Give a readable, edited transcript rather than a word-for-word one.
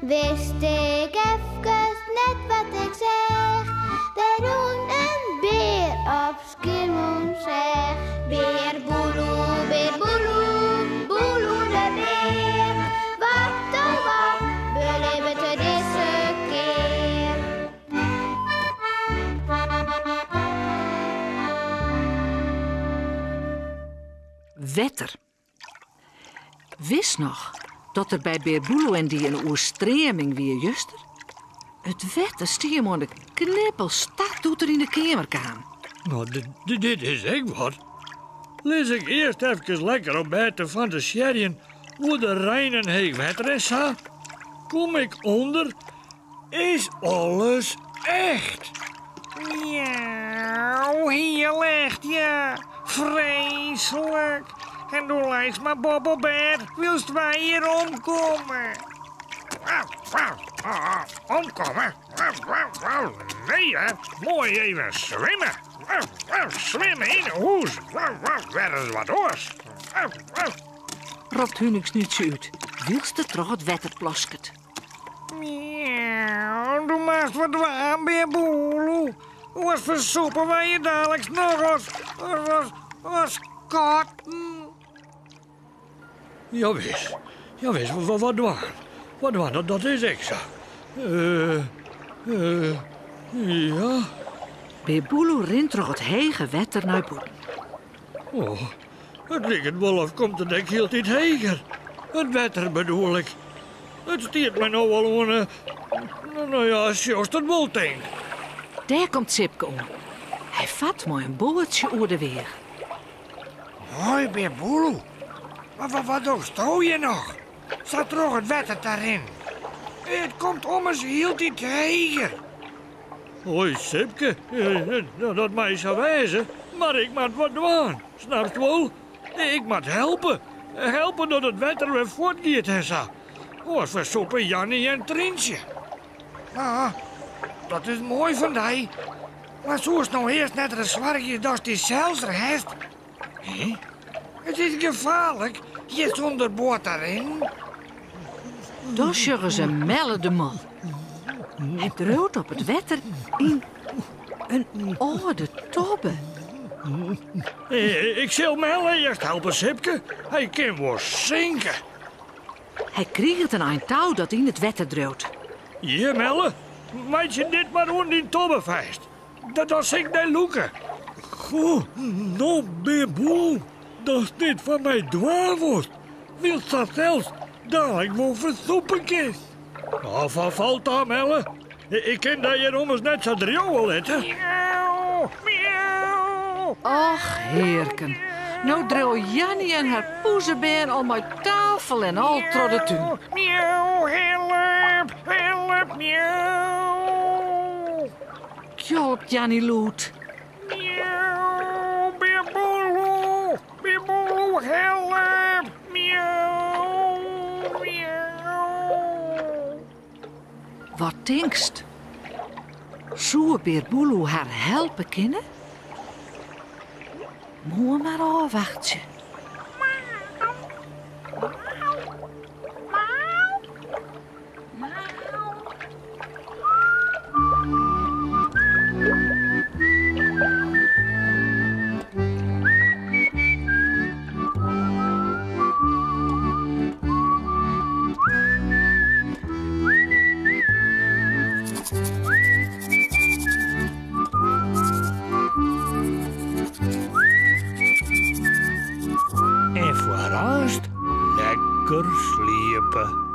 Wist ik efkes net wat ik seach. Der rûn in bear op Skiermûntseach. Bear Boeloe, bear Boeloe, Boeloe de bear. Wat oh wat belibbet er dizze kear? Wetter. Witst noch dat der by Bear Boeloe en dy in oerstreaming wie juster? It wetter stie him oan de knippels ta doe't er yn de keamer kaam. No, dit is ek wat. Lis ik earst efkes lekker op bêd te fantasearjen oer de rein en heech wetter en sa. Kom ik ûnder, is alles echt. Miauw, hiel echt, ja. Freeslik. En do leist mar boppe op bêd, wylst wy hjir omkomme. Omkomme? Nee hè, moai even swimme. Swimme yn 'e hûs, wer ris wat oars. Ropt Huningsnútsje út, wylst er troch it wetter plasket. Miauw, do moatst wat dwaan, Bear Boeloe. Oars fersûpe wy hjir daliks noch as, as, as katten. Jawis, jawis, wat, wat dwaan? Wat dwaan, dat, dat is ek sa. Eh, eh, ja. Bear Boeloe rint troch it hege wetter nei bûten. Oh, it liket wol of komt it ek hieltyd heger. It wetter bedoel ik. It stiet my no al oan 'e. No ja, sjochst it wol, tink. Dêr komt Sipke oan. Hy fart mei in boatsje oer de weach. Hoi, Bear Boeloe. Wat, wat, wat dochsto hjir noch? Sa troch it wetter ta rinnen. It komt ommers hieltyd heger. Hoi Sipke, dat mei sa wêze, mar ik moat wat dwaan, snapst wol? Ik moat helpe, helpe dat it wetter wer fuortgiet en sa. Oars fersûpe Janny en Tryntsje. Ah, dat is moai fan dy. Mar soest no earst net ris soargje datst dysels rêdst? Hè? It is gefaarlik hjir sûnder boat te rinnen. Dan sjogge se Melle de Mol. Hy driuwt op it wetter yn in âlde tobbe. Ik sil Melle earst helpe, Sipke. Hy kin wol sinke. Hy kriget in ein tou dat yn it wetter driuwt. Hjir, Melle, meitsje dit mar oan dyn tobbe fêst. Dat dan sil ik dy lûke. Goh, no Bear Boeloe, datst dit foar my dwaan wolst, wylst dat sels dalik wol fersûpe kinst. No, falt ta, Melle. Ik kin dy hjir ommers net sa driuwe litte. Miauw, miauw. Och, hearken. No driuwe Janny en har poezebern al mei tafel en al troch de tún. Miauw, help, help, miauw. Kjolpt Janny lûd. Miauw, Bear Boeloe, Bear Boeloe, help, miauw, miauw. Wat tinkst? Soe Bear Boeloe har helpe kinne? Moarn mar ôfwachtsje. En foarearst lekker sliepe.